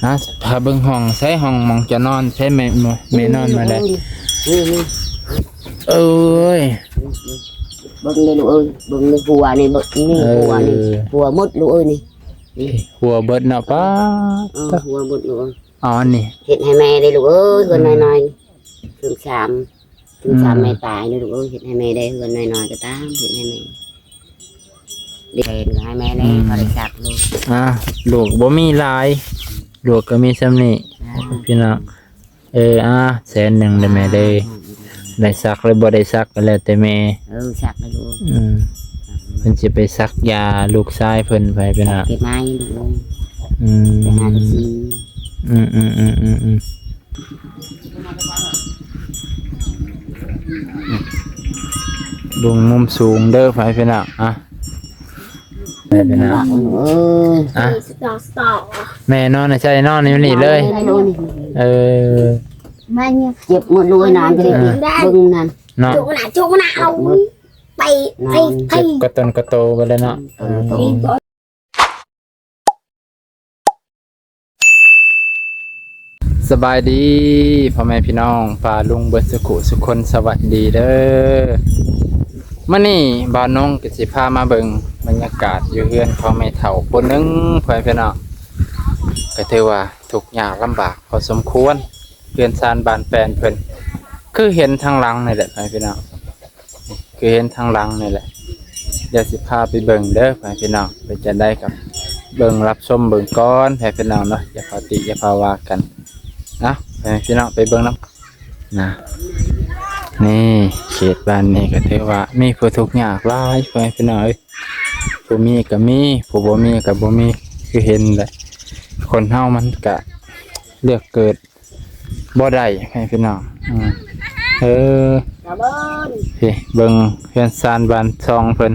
ອ່ະ ພາເບິ່ງຫ້ອງ ໃສຫ້ອງໝ່ອງຈະນອນ ໃສແມ່ ແມ່ນອນມາໄດ້ ນີ້ ນີ້ ເອີຍ ເບິ່ງເດີລູກເອີຍ ເບິ່ງເດີ ຫົວນີ້ ເບິ່ງນີ້ ເອີ ຫົວນີ້ ຫົວໝົດລູກເອີຍນີ້ ນີ້ ຫົວເບິດເນາະ ປ້າດ ເອີ ຫົວໝົດລູກເອີຍ ອໍ ອັນນີ້ ເຮັດໃຫ້ແມ່ເດ້ລູກເອີຍ ເຮືອນ ອືມ ນ້ອຍໆ ເຖິງສາມ ເຖິງສາມ ອືມ ແມ່ຕາຍເດີລູກເອີຍ ເຮັດໃຫ້ແມ່ໄດ້ເຮືອນນ້ອຍໆກໍຕາມ ເຮັດໃຫ້ແມ່ ເຮັດໃຫ້ແມ່ແດ່ ອືມ ພໍໄດ້ຊັກລູກ ອ່າ ລູກບໍ່ມີຫຼາຍ ລູກກໍມີສ່ຳນີ້ ອ່າ ພີ່ນ້ອງ ເອີ ອ່າ ແສນໜຶ່ງເດີແມ່ເດີ ອ່າ ໄດ້ຊັກຫຼືບໍ່ໄດ້ຊັກກໍແລ້ວແຕ່ແມ່ ເອີ ຊັກໃຫ້ລູກ ອືມ ເພິ່ນຊິໄປຊັກຢາລູກຊາຍເພິ່ນໄປ ພີ່ນ້ອງ ເກັບມາຢູ່ລູກເອີຍ ອືມ ໄປຫາໄປຊື້ ອືມໆໆໆ ເບິ່ງມຸມສູງເດີ ໄປພີ່ນ້ອງ ອ່ະ ໄປພີ່ນ້ອງ ເອີຍ ອ່ະ ແມ່ນອນໃສ ນອນຢູ່ນີ້ເລີຍ ເອີ ເຈັບໝົດເລີຍ ນອນຢູ່ນີ້ ເບິ່ງນັ້ນ ເນາະ ຈຸກໜ້າ ຈຸກໜ້າ ເອົາ ໄປ ໄປ ໄປ ເຈັບກະຕົນກະໂຕໄປເລີຍເນາະ ເອີ ສະບາຍດີພໍ່ແມ່ພີ່ນ້ອງປ້າລຸງເບິດສຸຂຸສຸຄົນ ສະຫວັດດີເດີ. ມື້ນີ້ບ່າວນົງກໍຊິພາມາເບິ່ງບັນຍາກາດຢູ່ເຮືອນຂອງແມ່ເຖົ້າຜູ້ໜຶ່ງ ພໍ່ແມ່ພີ່ນ້ອງ ກໍຖືວ່າທຸກຍາກລຳບາກພໍສົມຄວນ ເຮືອນຊານບ້ານແປນເພິ່ນ ຄືເຫັນທາງຫຼັງນີ້ແຫຼະ ພໍ່ແມ່ພີ່ນ້ອງ. ຄືເຫັນທາງຫຼັງນີ້ແຫຼະ ດຽວຊິພາໄປເບິ່ງເດີ ພໍ່ແມ່ພີ່ນ້ອງ ເປັນຈັ່ງໃດກໍເບິ່ງ ຮັບຊົມເບິ່ງກ່ອນ ພໍ່ແມ່ພີ່ນ້ອງເນາະ ຢ່າພາຕິຢ່າພາວ່າກັນເນາະ ພໍ່ແມ່ພີ່ນ້ອງ ໄປເບິ່ງນຳນະ. ນີ້ເຂດບ້ານນີ້ກໍຖືວ່າມີຜູ້ທຸກຍາກຫຼາຍ ພໍ່ແມ່ພີ່ນ້ອງເອີຍ ຜູ້ມີກໍມີ ຜູ້ບໍ່ມີກໍບໍ່ມີ ຄືເຫັນແຫຼະ ຄົນເຮົາມັນກະເລືອກເກີດ ບໍ່ໄດ້ ໃຫ້ພີ່ນ້ອງ ອືມ ເອີ ຕາເບິ່ນ ເອີ ເບິ່ງເຮືອນຊານບ້ານຊ່ອງເພິ່ນ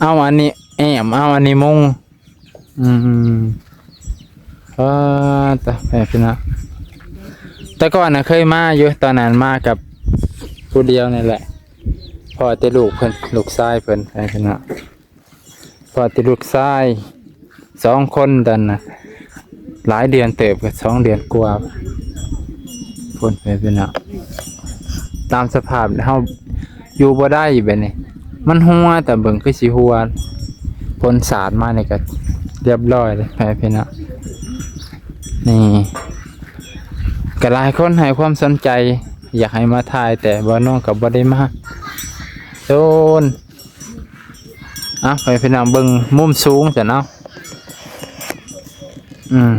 ເອົາອັນນີ້ແອ້ມ ເອົາອັນນີ້ມຸງ ອືມ ເອີ ຕາ ໃຫ້ພີ່ນ້ອງ ແຕ່ກ່ອນນະເຄີຍມາຢູ່ ຕອນນັ້ນມາກັບຜູ້ດຽວນີ້ແຫຼະ ພໍແຕ່ລູກເພິ່ນ ລູກຊາຍເພິ່ນ ໃຫ້ພີ່ນ້ອງ ພໍແຕ່ລູກຊາຍສອງຄົນ ຕອນນັ້ນຫຼາຍເດືອນເຕີບ ກໍສອງເດືອນກວ່າພຸ້ນ ເປັນເນາະ ຕາມສະພາບເຮົາຢູ່ບໍ່ໄດ້ແບບນີ້ ມັນຮົ່ວ ຕາເບິ່ງຄືຊິຮົ່ວ ຝົນສາດມານີ້ກໍລຽບຮ້ອຍເລີຍ ເປັນເນາະ ນີ້ ກໍຫຼາຍຄົນໃຫ້ຄວາມສົນໃຈ ຢາກໃຫ້ມາຖ່າຍ ແຕ່ບ່າວນົງກໍບໍ່ໄດ້ມາ ໂດນ ອ່ະ ໃຫ້ພີ່ນ້ອງເບິ່ງມຸມສູງຊັ້ນເນາະ ອືມ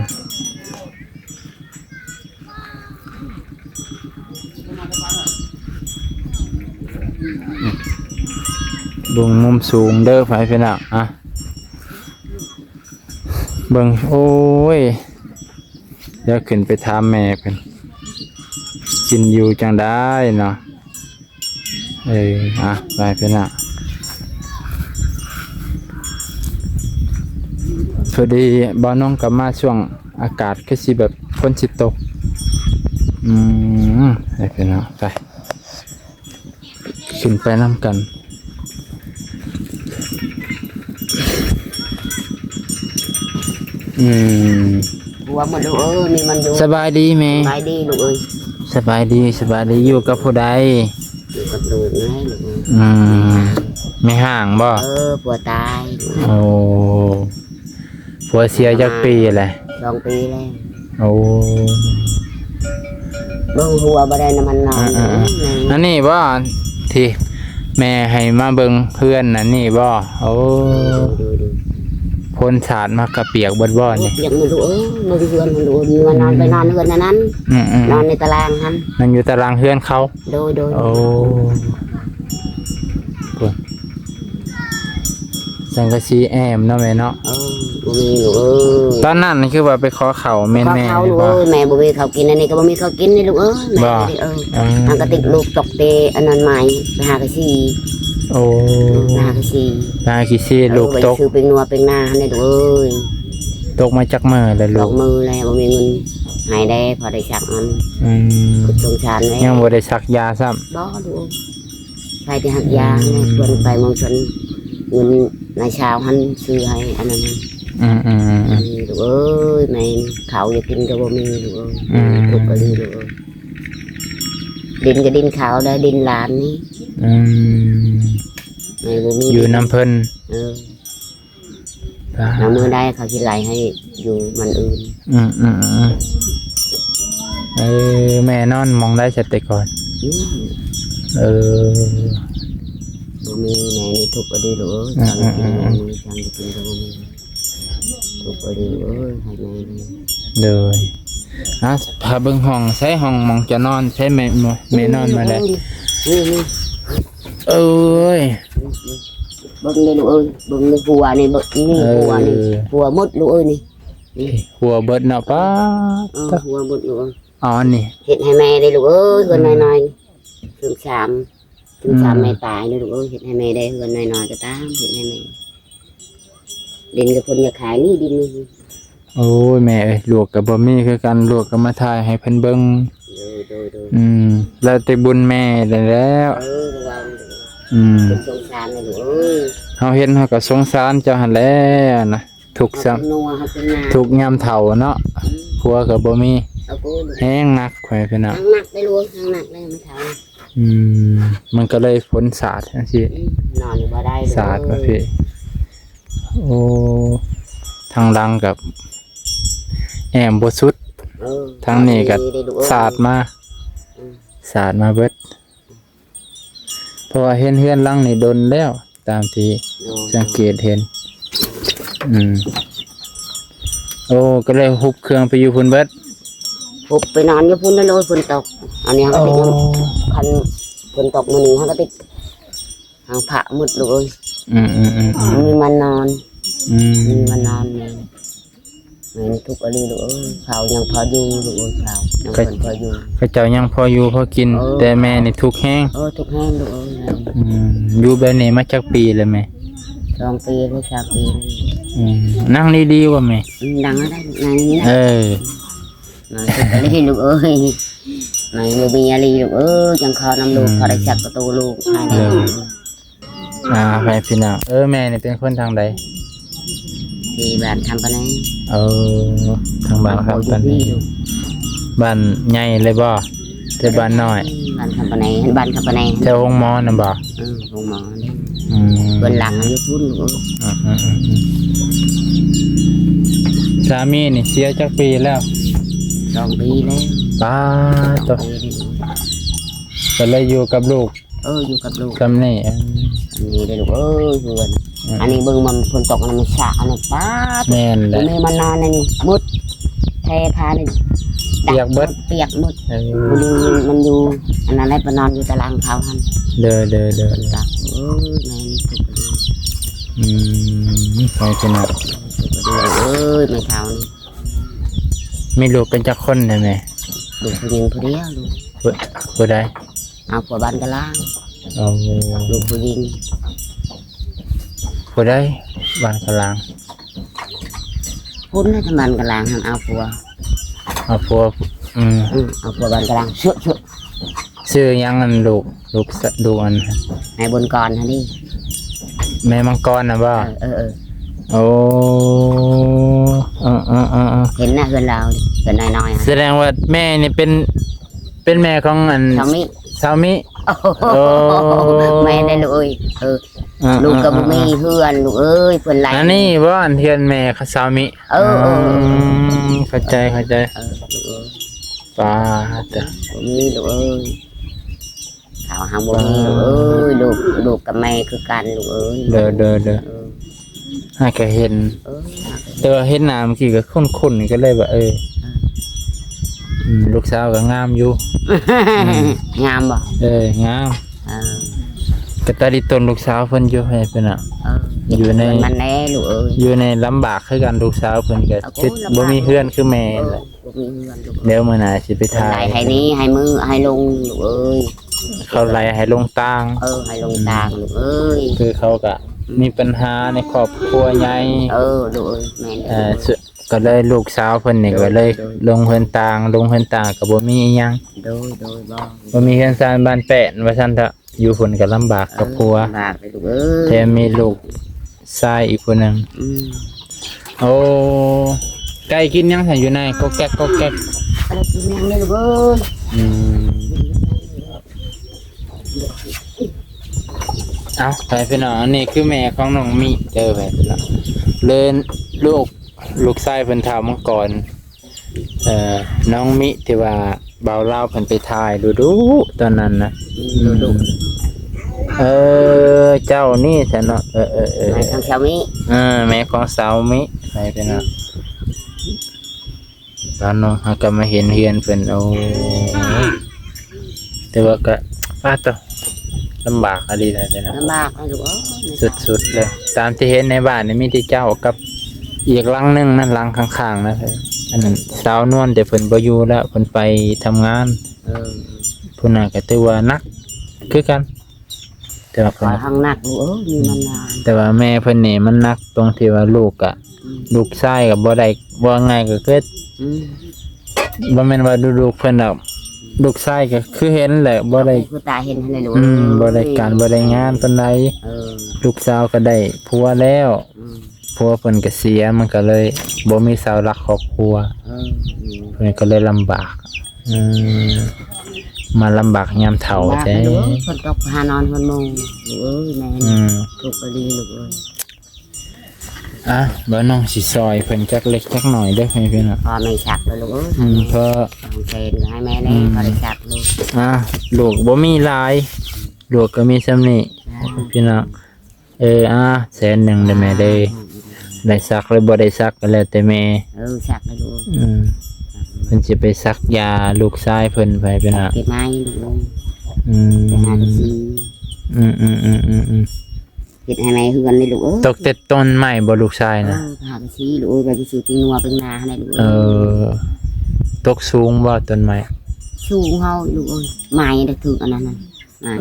ເບິ່ງມຸມສູງເດີ ໃຫ້ພີ່ນ້ອງ ອ່ະ ເບິ່ງ ໂອ້ຍ ດຽວຂຶ້ນໄປຖາມແມ່ເພິ່ນ ກິນຢູ່ຈັ່ງໃດເນາະ. ເອີ ອ່ະ ໄປເພິ່ນນະ ພໍດີບ່າວນົງກັບມາຊ່ວງອາກາດຄືຊິແບບຝົນຊິຕົກ ອືມ ໄປເພິ່ນນະ ໄປ ຂຶ້ນໄປນຳກັນ ອືມ ຫົວມັນລູກເອີຍ ມີມັນຢູ່ ສະບາຍດີແມ່ ສະບາຍດີລູກເອີຍ ສະບາຍດີ ສະບາຍດີ ຢູ່ກັບຜູ້ໃດ? ຢູ່ກັບລູກໄງລູກເອີຍ ອືມ ແມ່ຮ້າງບໍ່? ເອີ ຜົວຕາຍ ໂອ້ ຜົວເສຍຈັກປີແລ້ວ? ສອງປີແລ້ວ ໂອ້ ເບິ່ງຫົວບໍ່ໄດ້ນຳມັນນອນ ອ່າໆໆ ອັນນີ້ບໍ່ ທີ່ແມ່ໃຫ້ມາເບິ່ງເຮືອນອັນນີ້ບໍ່? ໂອ້ ໂດຍໆໆ ຝົນສາດມາກະປຽກເບິດບໍ່ນີ້? ປຽກໝົດລູກເອີຍ ເບິ່ງເຮືອນຫັ້ນລູກ ເມືອນອນໄປນອນເຮືອນອັນນັ້ນ ອືມໆ ນອນໃນຕາລາງຫັ້ນ ນອນຢູ່ຕາລາງເຮືອນເຂົາ ໂດຍໆ ໂອ້ ສັງກະສີແອ້ມເນາະແມ່ເນາະ ເອີ ບໍ່ມີລູກເອີຍ ຕອນນັ້ນຄືວ່າໄປຂໍເຂົ້າແມ່ນ ຂໍເຂົ້າລູກເອີຍ ແມ່ບໍ່ມີເຂົ້າກິນ ອັນນີ້ກໍບໍ່ມີເຂົ້າກິນນີ້ລູກເອີຍ ແມ່ບໍ່ ເອີ ອືມ ອັນກະຕິກລູກຕົກແຕ່ອັນນັ້ນໃໝ່ ໄປຫາກະສີ ໂອ້ ໄປຫາກະສີ ໄປຫາກະສີ ເອີ ລູກຕົກ ໄປຊື້ແປ້ງນົວແປ້ງນາຫັ້ນແຫຼະລູກເອີຍ ຕົກມາຈັກມື້ແລ້ວລູກ? ຕົກມື້ແລ້ວ ບໍ່ມີເງິນໃຫ້ແດ່ ພໍໄດ້ສັກມັນ ອືມ ຄືສງສານແດ່ ຍັງບໍ່ໄດ້ສັກຢາຊ້ຳ ບໍ່ລູກເອີຍ ໄປແຕ່ຮັບຢາ ອືມ ຊວນໄປເມືອງຊົນ ເງິນນາຍຊາວຫັ້ນຊື້ໃຫ້ອັນນັ້ນ ອືມໆໆ ອືມ ລູກເອີຍ ແມ່ນເຂົ້າຢາກກິນກໍບໍ່ມີ ລູກເອີຍ ອືມ ທຸກອີ່ຫຼີ ລູກເອີຍ ດິນກໍດິນເຂົາໄດ໋ ດິນຫຼານນີ້ ອືມ ແມ່ບໍ່ມີ ຢູ່ນຳເພິ່ນ ເອີ ຖ້າມື້ໃດເຂົາຊິໄລ່ໃຫ້ຢູ່ມັນອື່ນ ອືມໆໆ ເອີ ແມ່ນອນໝ່ອງໃດຊະແຕ່ກ່ອນ? ອືມ ເອີ ບໍ່ມີ ແມ່ນີ້ທຸກອີ່ຫຼີ ລູກເອີຍ ອືມໆໆ ທາງຢູ່ກິນກໍບໍ່ມີ ທຸກອີ່ຫຼີ ລູກເອີຍ ໃຫ້ແມ່ ໂດຍ ອ່າ ພາເບິ່ງຫ້ອງ ໃສຫ້ອງໝ່ອງຈະນອນ ໃສແມ່ ແມ່ນອນມາແລ້ວ ນີ້ ນີ້ ເອີຍ ເບິ່ງນີ້ລູກເອີຍ ເບິ່ງໃນຫົວນີ້ ເບິ່ງນີ້ ເອີ ຫົວນີ້ ຫົວໝົດລູກເອີຍນີ້ ຫົວເບິດເນາະ ປ້າດ ເອີ ຫົວໝົດລູກເອີຍ ອໍ ນີ້ ເຮັດໃຫ້ແມ່ໄດ້ລູກເອີຍ ເຮືອນ ອືມ ນ້ອຍໆ ເຖິງສາມ ເຖິງສາມ ອືມ ໄມ້ປາຍເດີລູກເອີຍ ເຮັດໃຫ້ແມ່ໄດ້ເຮືອນນ້ອຍໆກໍຕາມ ເຮັດໃຫ້ແມ່ ດິນກໍເພິ່ນຢາກຂາຍນີ້ ດິນນີ້ ໂອ້ຍ ແມ່ເອີຍ ລວກກໍບໍ່ມີຄືກັນ ລວກກໍມາຖ່າຍໃຫ້ເພິ່ນເບິ່ງ ໂດຍໆໆ ອືມ ແລ້ວແຕ່ບຸນແມ່ແລ້ວ ເອີ ອືມ ເພິ່ນສົງສານເລີຍລູກເອີຍ ເຮົາເຫັນເຮົາກໍສົງສານເຈົ້າຫັ້ນແຫຼະນະ ທຸກຊ້ຳ ທຸກຍາມເຖົ້າເນາະ ອືມ ຜົວກໍບໍ່ມີ ເອົາໂອ້ຍ ແຮງໜັກ ພໍ່ແມ່ພີ່ນ້ອງ ແຮງໜັກເດ້ລູກ ແຮງໜັກເລີຍ ມັນເຖົ້າ ອືມ ມັນກໍເລີຍຝົນສາດຈັ່ງຊີ້ ອືມ ນອນບໍ່ໄດ້ເລີຍ ສາດມາພີ້ ໂອ້ ທາງຫຼັງກັບແອ້ມບໍ່ສຸດ ເອີ ທາງນີ້ກໍ ເອີ ສາດມາ ອືມ ສາດມາເບິດ ເພາະວ່າເຫັນເຮືອນຫຼັງນີ້ດົນແລ້ວ ຕາມທີ່ ໂດຍ ສັງເກດເຫັນ ອືມ ໂອ້ ກໍເລີຍຮຸບເຄື່ອງໄປຢູ່ພຸ້ນເບິດ ຮຸບໄປນອນຢູ່ພຸ້ນເລີຍ ຝົນຕົກ ອັນນີ້ເຮົາກໍຕິດ ອໍ ຄັນຝົນຕົກມື້ນີ້ເຮົາກໍຕິດ ຫາງພະໝົດລູກເອີຍ ອືມໆໆໆ ມັນມີມານອນ ອືມ ມີມານອນແມ່ ແມ່ທຸກອີ່ຫຼີລູກເອີຍ ເຂົາຍັງພໍຢູ່ລູກເອີຍ ເຂົາຍັງເພິ່ນພໍຢູ່ ເຂົາເຈົ້າຍັງພໍຢູ່ພໍກິນ ເອີ ແຕ່ແມ່ນີ້ທຸກແຮງ ເອີ ທຸກແຮງລູກເອີຍ ອືມ ຢູ່ແບບນີ້ມາຈັກປີແລ້ວແມ່? ສອງປີຫຼືສາມປີ ອືມ ນັ່ງດີໆ ວ່າແມ່ ອືມ ນັ່ງໄດ້ ນັ່ງນີ້ນະ ເອີ ມາສຸດອີ່ຫຼີລູກເອີຍ ມາຢູ່ມີອີ່ຫຼີລູກເອີຍ ຈັ່ງຂໍນຳລູກ ອືມ ຂໍໄດ້ຊັກປະຕູລູກໃຫ້ແດ່ ອ່າ ໃຫ້ພີ່ນ້ອງ ເອີ ແມ່ນີ້ເປັນຄົນທາງໃດ? ທີ່ບ້ານຄຳປະແນ ເອີ ທາງບ້ານຄຳປະແນ ບ້ານໃຫຍ່ເລີຍບໍ່? ແຕ່ບ້ານນ້ອຍ ບ້ານຄຳປະແນ ບ້ານຄຳປະແນ ແຖວໂຮງໝໍນັ້ນບໍ່? ເອີ ໂຮງໝໍນີ້ ອືມ ເຮືອນຫຼັງຢູ່ພຸ້ນ ອືມໆໆ ສາມີນີ້ເສຍຈັກປີແລ້ວ? ສອງປີແລ້ວ ປາດໂທ້ ສອງປີແລ້ວ ກໍເລີຍຢູ່ກັບລູກ ເອີ ຢູ່ກັບລູກ ສ່ຳນີ້ ອັນນີ້ເດ້ລູກເອີຍ ເຮືອນ ອືມ ອັນນີ້ເບິ່ງມັນຝົນຕົກ ອັນນີ້ມັນສະ ອັນນີ້ ປາດ ແມ່ນແຫຼະ ບໍ່ມີມານອນໃນນີ້ໝົດ ແພຜ້ານີ້ ປຽກເບິດ ປຽກໝົດ ເອີ ຜູ້ໜຶ່ງມັນຢູ່ອັນນັ້ນແຫຼະ ໄປນອນຢູ່ຕາລ່າງເຂົາຫັ້ນ ເດີໆໆ ຕາຍ ໂອ້ຍ ແມ່ນີ້ທຸກ ອືມ ໄປຂະໜາດ ເອີຍ ແມ່ເຖົ້ານີ້ ມີລູກກັນຈັກຄົນແດ່ແມ່? ລູກຜູ້ຍິງຜູ້ດຽວ ລູກ ຜູ້ ຜູ້ໃດ? ເອົາຜົວບ້ານກະລາງ ເອົາ ລູກຜູ້ຍິງ ຜູ້ໃດບ້ານກະລາງ? ພຸ້ນນະ ບ້ານກະລາງຫັ້ນ ເອົາຜົວ ເອົາຜົວ ອືມ ອືມ ເອົາຜົວບ້ານກະລາງ ຊື່ ຊື່ ຊື່ຫຍັງອັນລູກ ລູກ ລູກອັນ ໃນບຸນກອນຫັ້ນນີ້ ແມ່ມັງກອນນະບໍ່? ເອີ ເອີ ເອີ ໂອ້ ເອີໆໆໆ ເຫັນນະ ເຮືອນລາວ ເຮືອນນ້ອຍໆ ສະແດງວ່າແມ່ນີ້ເປັນ ເປັນແມ່ຂອງອັນ ສາວມິ ສາວມິ ໂອ້ ແມ່ນແດ່ລູກເອີຍ ເອີ ອ່າໆໆ ລູກກໍບໍ່ມີເຮືອນລູກເອີຍ ເພິ່ນໄລ່ ອັນນີ້ບໍ່ ອັນເຮືອນແມ່ສາວມິ ເອີ ອືມ ເອີ ເຂົ້າໃຈ ເຂົ້າໃຈ ເອີ ລູກເອີຍ ປາດ ບໍ່ມີລູກເອີຍ ເຂົາຫາບໍ່ມີລູກເອີຍ ອ່າ ລູກ ລູກກັບແມ່ຄືກັນລູກເອີຍ ເດີໆໆ ເອີ ຫາກະເຫັນ ເອີ ແຕ່ວ່າເຫັນໜ້າເມື່ອກີ້ກໍຄຸ້ນໆ ກໍເລີຍວ່າ ເອີ ເອີ ອືມ ລູກສາວກໍງາມຢູ່ ອືມ ງາມບໍ່? ເອີ ງາມ ເອີ ກໍຕາດີຕົນລູກສາວເພິ່ນຢູ່ ໃຫ້ເພິ່ນນະ ເອີ ຢູ່ໃນ ມັນແດ່ລູກເອີຍ ຢູ່ໃນລຳບາກຄືກັນ ລູກສາວເພິ່ນກໍ ໂອ້ຍ ບໍ່ມີເຮືອນຄືແມ່ ເອີ ແຫຼະ ບໍ່ມີເຮືອນລູກ ດຽວມື້ໜ້າຊິໄປຖ່າຍ ເພິ່ນໄລ່ໃຫ້ໜີໃຫ້ມືໃຫ້ລົງລູກເອີຍ ເຂົາໄລ່ໃຫ້ລົງຕ່າງ ເອີ ໃຫ້ລົງຕ່າງ ອືມ ລູກເອີຍ ຄືເຂົາກະ ອືມ ມີປັນຫາໃນຄອບຄົວໃຫຍ່ ເອີ ລູກເອີຍ ແມ່ນ ເອີ ກໍເລີຍລູກສາວເພິ່ນນີ້ ໂດຍ ກໍເລີຍ ໂດຍ ລົງເຮືອນຕ່າງ ລົງເຮືອນຕ່າງກໍບໍ່ມີອີ່ຫຍັງ ໂດຍ ໂດຍ ບໍ່ ບໍ່ມີເຮືອນຊານບ້ານແປ້ນວ່າຊັ້ນເຖາະ ຢູ່ພຸ້ນກໍລຳບາກກັບຜົວ ເອີ ລຳບາກເດ້ລູກເອີຍ ແຖມມີລູກຊາຍອີກຜູ້ໜຶ່ງ ອືມ ໂອ້ ໄກ່ກິນຫຍັງຊັ້ນຢູ່ໃນ ກົກແກັກ ກົກແກັກ? ໄກ່ກິນຫຍັງເລີຍລູກເອີຍ. ອືມ ເອົ້າ ໄປພີ່ນ້ອງ ອັນນີ້ຄືແມ່ຂອງນ້ອງມິເດີ ໄປພີ່ນ້ອງ ເລີຍລູກ ລູກຊາຍເພິ່ນທ້າວມັງກອນ ເອີ ນ້ອງມິທີ່ວ່າບ່າວລາວເພິ່ນໄປຖ່າຍດຸໆຕອນນັ້ນນະ. ອືມ ດຸໆ ເອີ ເຈົ້ານີ້ຊັ້ນເນາະ. ເອີໆໆ ແມ່ຂອງສາວມິ ເອີ ແມ່ຂອງສາວມິ ໄປພີ່ນ້ອງ. ຕອນນ້ອງເຮົາກໍມາເຫັນເຮືອນເພິ່ນ ໂອ້ ແຕ່ວ່າກໍ ປາດໂທ້ ລຳບາກອີ່ຫຼີແຫຼະເນາະ ລຳບາກເນາະລູກເອີຍ ສຸດໆເລີຍ. ຕາມທີ່ເຫັນໃນບ້ານນີ້ມີແຕ່ເຈົ້າກັບອີກຫຼັງໜຶ່ງນັ້ນ ຫຼັງຂ້າງໆນັ້ນ ອັນນັ້ນສາວນວນ ແຕ່ເພິ່ນບໍ່ຢູ່ແລ້ວ ເພິ່ນໄປທຳງານ. ເອີ ຜູ້ນັ້ນກໍຖືວ່າໜັກຄືກັນ ແຕ່ວ່າເພິ່ນ ຂ້ອຍຫັ້ນໜັກລູກເອີຍ ມີມັນງານ ແຕ່ວ່າແມ່ເພິ່ນນີ້ມັນໜັກຕົງທີ່ວ່າລູກກະ ອືມ ລູກຊາຍກໍບໍ່ໄດ້ ເວົ້າງ່າຍກໍຄື ອືມ ບໍ່ແມ່ນວ່າດຸລູກເພິ່ນດອກ ລູກຊາຍກໍຄືເຫັນແຫຼະ ບໍ່ໄດ້ ຄືຕາເຫັນຫັ້ນແຫຼະລູກ ອືມ ເອີຍ ບໍ່ໄດ້ການບໍ່ໄດ້ງານປານໃດ. ເອີ ລູກສາວກໍໄດ້ຜົວແລ້ວ ອືມ ຜົວເພິ່ນກໍເສຍ ມັນກໍເລີຍບໍ່ມີເສົາຫຼັກຄອບຄົວ ເອີ ອືມ ເພິ່ນກໍເລີຍລຳບາກ. ອືມ ມາລຳບາກຍາມເຖົ້າແທ້ ລຳບາກເດີ ຝົນຕົກຫານອນຫົວໂມງ ລູກເອີຍ ແມ່ ອືມ ທຸກອີ່ຫຼີລູກເອີຍ. ອ່ະ ບ່າວນ້ອງຊິຊ່ອຍເພິ່ນຈັກເລັກຈັກໜ້ອຍເດີ ໃຫ້ພີ່ນ້ອງ ພໍແມ່ສັກເດີລູກເອີຍ ອືມ ເພາະ ສອງແສນໃຫ້ແມ່ແດ່ ອືມ ພໍໄດ້ສັກລູກ. ອ່ະ ລູກບໍ່ມີຫຼາຍ ລູກກໍມີສ່ຳນີ້ ອ່າ ພີ່ນ້ອງ. ເອີ ອ່າ ແສນໜຶ່ງເດີແມ່ເດີ ອ່າ ໄດ້ສັກຫຼືບໍ່ໄດ້ສັກກໍແລ້ວແຕ່ແມ່ ເອີ ສັກເລີຍລູກ ອືມ ເພິ່ນຊິໄປສັກຢາລູກຊາຍເພິ່ນໄປ ພີ່ນ້ອງ ເກັບໄມ້ລູກເອີຍ ອືມ ໄປຫາໄປຊີ້ ອືມໆໆໆໆ ເຮັດໃຫ້ໃໝ່ເຮືອນເລີຍລູກເອີຍ ຕົກແຕ່ຕົ້ນໄມ້ບໍ່ລູກຊາຍນະ ເອີ ໄປຫາໄປຊີ້ລູກເອີຍ ໄປຊື້ເປັນນົວເປັນນາຫັ້ນແຫຼະລູກເອີຍ ເອີ ຕົກສູງບໍ່ຕົ້ນໄມ້ ສູງເຮົາລູກເອີຍ ໄມ້ໄດ້ຖືກອັນນັ້ນນະ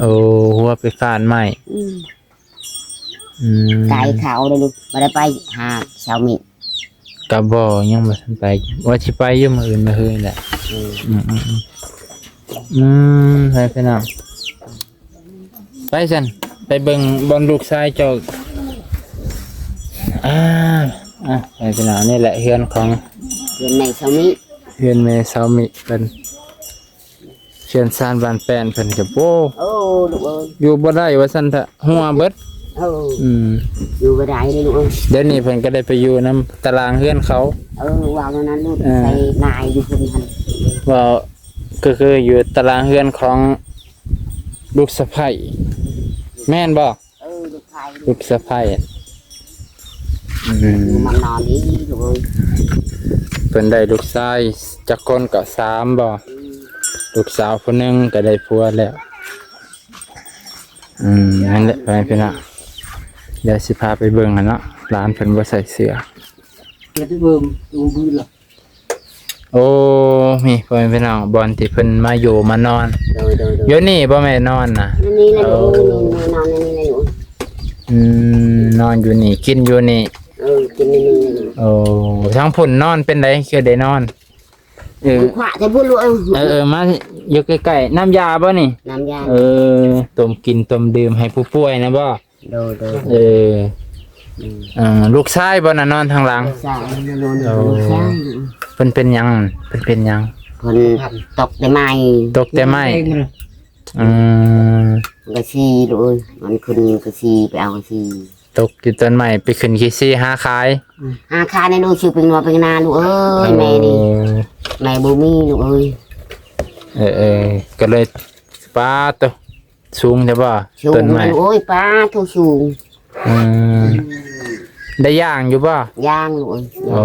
ໂອ້ ຫົວໄປຟາດໄມ້ ອືມ ອືມ ໄກເຂົາເດ້ລູກ ບໍ່ໄດ້ໄປຫາຊາວມິ ກະບໍ່ ຍັງບໍ່ທັນໄປ ວ່າຊິໄປຢູ່ມື້ອື່ນມື້ຮືນີ້ແຫຼະ ອືມ ອືມໆໆ ອືມ ໄປພີ່ນ້ອງ ໄປຊັ້ນ ໄປເບິ່ງບ່ອນລູກຊາຍເຈົ້າ ອ່າ ອ່າ ໄປພີ່ນ້ອງ ນີ້ແຫຼະເຮືອນຂອງ ເຮືອນແມ່ຊາວມິ ເຮືອນແມ່ຊາວມິເພິ່ນ ເຮືອນຊານບ້ານແປ້ນເພິ່ນກໍ ໂອ້ ໂອ້ ລູກເອີຍ ຢູ່ບໍ່ໄດ້ວ່າຊັ້ນເຖາະ ຮົ່ວເບິດ ເອີ ອືມ ຢູ່ບໍ່ໄດ້ເດ້ລູກເອີຍ ດຽວນີ້ເພິ່ນກໍໄດ້ໄປຢູ່ນຳຕາລາງເຮືອນເຂົາ ເອີ ວ່າແນວນັ້ນລູກ ເອີ ໄປນາຍຢູ່ເພິ່ນຫັ້ນ ເວົ້າກໍຄືຢູ່ຕາລາງເຮືອນຂອງລູກສະໃພ້ ແມ່ນບໍ່? ເອີ ລູກຊາຍ ລູກສະໃພ້ ອືມ ມານອນນີ້ລູກເອີຍ ເພິ່ນໄດ້ລູກຊາຍຈັກຄົນກໍ ສາມບໍ່? ອືມ ລູກສາວຜູ້ໜຶ່ງກໍໄດ້ຜົວແລ້ວ ອືມ ນັ້ນແຫຼະ ພໍ່ແມ່ພີ່ນ້ອງ ດຽວຊິພາໄປເບິ່ງຫັ້ນເນາະ ຫຼານເພິ່ນບໍ່ໃສ່ເສື້ອ ເຮັດໃຫ້ເບິ່ງ ດູພື້ນລະ ໂອ້ ນີ້ ພໍ່ແມ່ພີ່ນ້ອງ ບ່ອນທີ່ເພິ່ນມາຢູ່ມານອນ ໂດຍໆໆ ຢູ່ນີ້ບໍ່ແມ່ນນອນນະ? ຢູ່ນີ້ແຫຼະ ໂອ້ ຢູ່ນີ້ ນອນຢູ່ນີ້ແຫຼະ ອືມ ນອນຢູ່ນີ້ ກິນຢູ່ນີ້ ເອີ ກິນຢູ່ນີ້ ໂອ້ ທາງພຸ້ນນອນເປັນໃດ ຄືໄດ້ນອນ? ເອີ ຂວາແຕ່ພຸ້ນລູກເອີຍ ເອີໆ ມາຢູ່ໃກ້ໆ ນ້ຳຢາບໍ່ນີ້? ນ້ຳຢາ ເອີ ຕົ້ມກິນຕົ້ມດື່ມໃຫ້ຜູ້ປ່ວຍນະບໍ່? ໂດຍໆ ເອີ ອືມ ເອີ ລູກຊາຍບໍ່ນະນອນທາງຫຼັງ? ລູກຊາຍ ໂອ້ ລູກຊາຍ ເພິ່ນເປັນຫຍັງ? ເພິ່ນເປັນຫຍັງ? ເພິ່ນຕົກແຕ່ໄມ້ ຕົກແຕ່ໄມ້ ອືມ ກະຊີລູກເອີຍ ມັນຂຶ້ນກະຊີ ໄປເອົາກະຊີ ຕົກຢູ່ຕົ້ນໄມ້ ໄປຂຶ້ນຂີ້ຊີຫາຂາຍ ອືມ ຫາຂາຍໃນລູກ ຊື້ເປັນນົວເປັນນາລູກເອີຍ ໂອ້ ແມ່ນີ້ ແມ່ບໍ່ມີລູກເອີຍ ເອີໆ ກໍເລີຍ ປາດໂທ້ ສູງແທ້ບໍ່? ສູງ ຕົ້ນໄມ້ ໂອ້ຍ ປາດໂທ້ ສູງ ອືມ ໄດ້ຍ່າງຢູ່ບໍ່? ຍ່າງລູກເອີຍ ໂອ້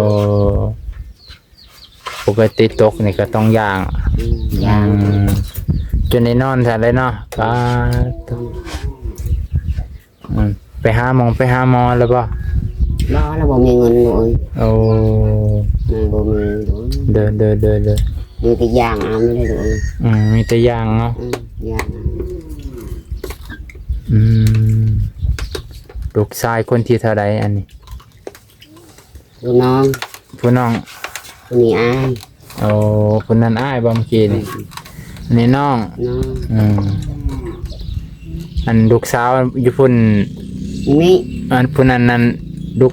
ປົກກະຕິຕົກນີ້ກໍຕ້ອງຍ່າງ ອືມ ຍ່າງ ອືມ ຈົນໄດ້ນອນຊັ້ນເລີຍເນາະ ປາດໂທ້ ອືມ ໄປຫາໝໍ ໄປຫາໝໍແລ້ວບໍ່? ບໍ່ ລາວບໍ່ມີເງິນລູກເອີຍ ໂອ້ ມັນບໍ່ມີລູກເອີຍ ເດີໆໆໆ ມີແຕ່ຍ່າງເອົານີ້ແຫຼະລູກເອີຍ ອືມ ມີແຕ່ຍ່າງເນາະ ອືມ ຍ່າງ ອືມ ລູກຊາຍຄົນທີເທົ່າໃດອັນນີ້? ຜູ້ນ້ອງ ຜູ້ນ້ອງ ຜູ້ນີ້ອ້າຍ ໂອ້ ຜູ້ນັ້ນອ້າຍບໍ່ເມື່ອກີ້ນີ້? ອືມ ອັນນີ້ນ້ອງ ນ້ອງ ອືມ ອັນລູກສາວຢູ່ພຸ້ນນີ້ ອັນຜູ້ນັ້ນນັ້ນລູກ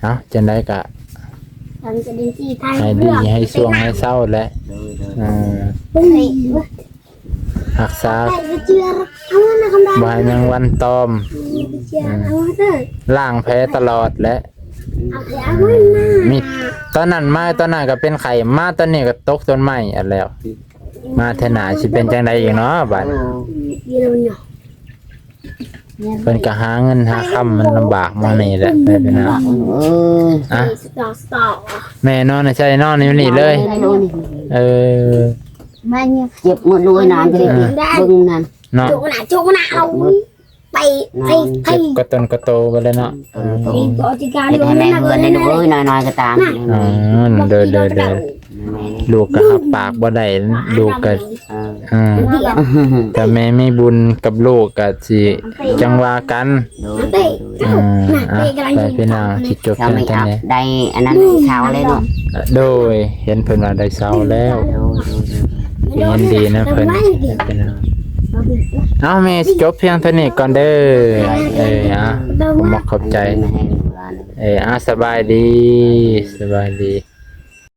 ເອົາ ຈັ່ງໃດກະໃຫ້ດີໃຫ້ຊ່ວງໃຫ້ເຊົາແຫຼະ ເອີ ຮັກສາບໍ່ໃຫ້ແມງວັນຕອມ ລ້າງແຜຕະຫຼອດແຫຼະ ມີ ຕອນນັ້ນມາ ຕອນນັ້ນກໍເປັນໄຂ້ ມາຕອນນີ້ກໍຕົກຕົ້ນໄມ້ອັນແລ້ວ ມາເທື່ອໜ້າຊິເປັນຈັ່ງໃດອີກເນາະບາດນີ້. ເພິ່ນກໍຫາເງິນຫາຄຳ ມັນລຳບາກໝ່ອງນີ້ແຫຼະ ເອີຍ ພີ່ນ້ອງ ເອີຍ ອ່ະ ແມ່ນອນໃສ່ນອນຢູ່ນີ້ເລີຍ ເອີ ເຈັບໝົດເລີຍນານ ເບິ່ງນັ້ນເນາະ ຈຸກໜ້າຈຸກໜ້າເອົາ ໄປ ໄປ ໄປ ເຈັບກະຕົນກະໂຕໄປເລີຍເນາະ ເອີ ເຮັດໃຫ້ແມ່ເຮືອນໄດ້ລູກເອີຍ ນ້ອຍໆກໍຕາມ ອໍ ໂດຍໆ ລູກກໍຮັບປາກບໍ່ໄດ້ ລູກກໍ ເອີ ເອີ ຖ້າແມ່ມີບຸນກັບລູກກໍຊິ ຈັ່ງວ່າກັນ ໂດຍ ເອີ ອ່ະ ໄປພີ່ນ້ອງ ຊິຈົບພຽງເທົ່ານີ້ ໄດ້ອັນນັ້ນເຊົາແລ້ວເນາະ ໂດຍ ເຫັນເພິ່ນວ່າໄດ້ເຊົາແລ້ວ ໂດຍໆ ຍິນດີນຳເພິ່ນ ພີ່ນ້ອງ ເອົາ ແມ່ຊິຈົບພຽງເທົ່ານີ້ກ່ອນເດີ ເອີ ອ່ະ ຂອບໃຈ ເອີ ອ່ະ ສະບາຍດີ ສະບາຍດີ.